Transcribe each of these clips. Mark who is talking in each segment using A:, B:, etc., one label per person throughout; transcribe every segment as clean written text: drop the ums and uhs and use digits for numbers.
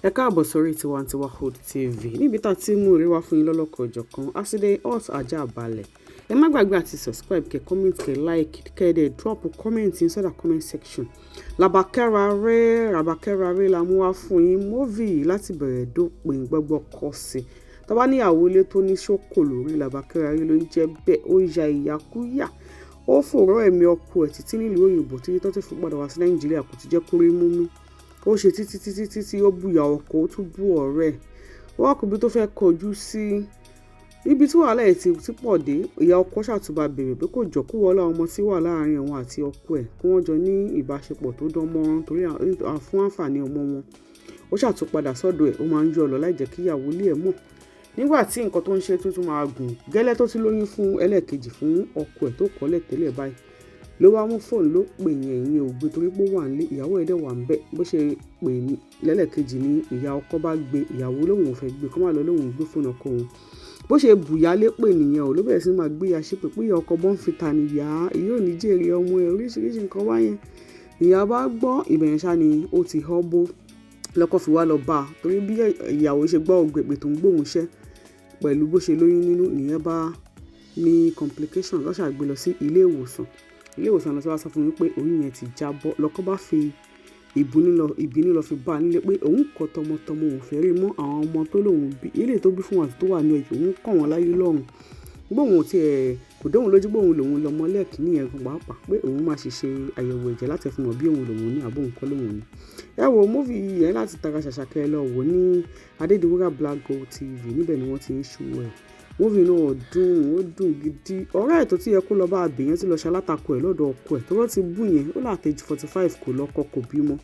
A: Ẹ káàbọ̀ sórí Tiwantiwa Hood TV, níbi tá a ti mú orí wá fún yín lọ́lọ́kan-ò-jọ̀kan. As e dey hot, ajá balẹ̀. Ẹ má gbàgbé àti subscribe, kẹ́ comment, kẹ́ like, kẹ́ dẹ̀ drop comment inside the comment section. Làbákẹ́ Raré, Làbákẹ́ Raré la mú wá fún yín. Movie láti bẹ̀rẹ̀ dópin gbọ́gbọ́ kọ́ sí. Tá bá níyàwó ilé tó ní ṣókò lórí, Làbákẹ́ Raré ló ń jẹ́ bẹ́ẹ̀. Ó ya ìyàkúyà, ó fòró ẹ̀mí ọkọ ẹ̀ títí nílùú òyìnbó, títí tó ti fi padà wá sí Nàìjíríà, kò ti jẹ́ kó rí mú mi. Ó ṣe títí títí títí, ó bú ìyá ọkọ, ó tún bú ọ̀rẹ́ ẹ̀. Ó wá kú ibi tó fẹ́ kọjú sí, ibi tí wàhálà ẹ̀ ti pọ̀ dé. Ìyá ọkọ ṣàtúbà béèrè pé kó jọ, kó wọlé ọmọ tí wà láàrin òun àti ọkọ ẹ̀, kí wọ́n jọ ní ìbáṣepọ̀ tó dán mọ́rán torí fún àǹfààní ọmọ wọn. Ó ṣàtúpadà sọ́dọ̀ ẹ̀, ó máa ń yọ̀ lọ láì jẹ́ kí ìyàwó ilé ẹ̀ mọ̀. Nígbà tí nǹkan tó ń ṣe tó tún máa gùn gẹ́lẹ́, tó ti lóyún fún ẹlẹ́ẹ̀kejì fún ọkọ ẹ̀ tó kọ́lẹ̀ tẹ́lẹ̀ báyìí, ló wá mú fóònù, ló pè yẹn. Ìyẹn ò gbé torí pé ó wà nílé, ìyàwó ẹ̀ dẹ̀ wà ńbẹ̀. Bó ṣe pè ní lẹ́lẹ́kejì ní ìyá ọkọ bá gbé. Ìyàwó lòun ò fẹ́ gbé, kó má lọ lóun gbé fóònù ọkọ òun. Bó ṣe bùyá lépè nìyẹn o, ló bẹ̀rẹ̀ sí máa gbé ya ṣépè pé ìyá ọkọ bọ́ ń fi ta nìyá, ìyá ò ní jèrè ọmọ ẹ̀, oríṣiríṣi nǹkan wáyẹn. Ìyá bá gbọ́ ìbẹ̀yẹn ṣá ni ó ti họ́ bó lọ́kọ́ fi wá lọ bá a, torí bí ìyàwó ṣe gbọ́ ògbè pé tó ń gbóhùn iṣẹ́ pẹ̀lú bó ṣe lóyún nínú nìyẹn, bá ní complication, ló ṣàgbé lọ sí ilé ìwòsàn. Ilé ìwòsàn lọ sí wá sọ fún mi pé oyún yẹn ti jábọ́. Lọ́kọ́ bá fi ìbínú lọ fi bá a nílé pé òun kọ́ tọmọtọmọ, òun fẹ́ rí mọ́. Àwọn ọmọ tó lòun bí, ilé tó bí fún wọn àti tó wà ní ẹ̀yìn, òun kàn wọ́n láyé lọ́run. Gbóhùn tí ẹ̀ kò dóhùn lójú gbóhùn lòun lọmọ lẹ́ẹ̀kínní yẹn gan pàápàá, pé òun máa ṣe ṣe àyẹ̀wò ẹ̀jẹ̀ láti fi mọ̀ bí òun lòun ní àbó òun kọ́ lòun ní. Ẹ wo movie yẹn láti tara ṣàṣà, kẹ́ ẹ lọ wò ní Adédiwúrà Black Gold TV. Níbẹ̀ ni wọ́n ti ń ṣú ẹ̀. Movie náà dùn, ó dùn gidi. Ọ̀rẹ́ ẹ̀ tó ti yẹ kó lọ bá a bẹ̀ yẹn ti lọ ṣalátakò ẹ̀ lọ́dọ̀ ọkọ ẹ̀ tó wọ́n ti bú yẹn. Ó láti age 45, kò lọ́kọ, kò bímọ.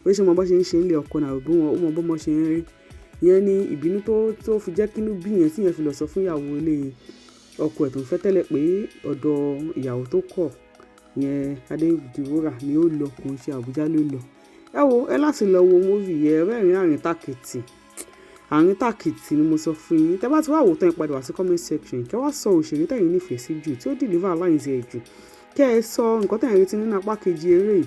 A: Pé ṣé mo bá ṣe ń ṣe nílé ọkọ náà, bí wọn ó mọ bọ́mọ ṣe ń rí yẹn ní ìbínú tó fi jẹ́ kínú bí yẹn tí yẹn fi lọ sọ fún ìyàwó ilé ọkọ ẹ̀ tó ń fẹ́ tẹ́lẹ̀ pé ọ̀dọ̀ ìyàwó tó kọ̀ yẹn, Adédiwúrà, ni ó lọ, kò ń ṣe Àbújá ló lọ. Ẹ wo, ẹ láti lọ wo movie yẹn. Rẹ́rìn àrìn tàkìtì, àrìn tàkìtì ni mo sọ fún yín. Tẹ́ bá ti wá wò tán, ẹ padà wá sí comment section, kẹ́ wá sọ òṣèré tẹ̀yin nífẹ̀ẹ́ sí jù, tí ó deliver lines ẹ̀ jù, kẹ́ ẹ sọ nǹkan tẹ̀yin retí nínú apá kejì eré yìí,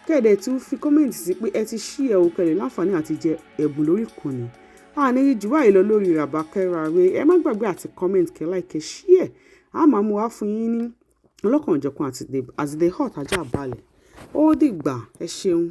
A: kẹ́ ẹ dẹ̀ tún fi comment sí pé ẹ ti ṣí ẹ o, kẹ́ lè láǹfààní àti jẹ ẹ̀bùn lórí ìkànnì. A ní rí jù báyìí lọ lórí Làbákẹ́ Raré. Ẹ má gbàgbé àti comment, kẹ́ like, kẹ́ share. A máa mú wá fún yín ní ọlọ́kan-ò-jọ̀kan as e dey hot, ajá balẹ̀. Ó dìgbà, ẹ ṣeun.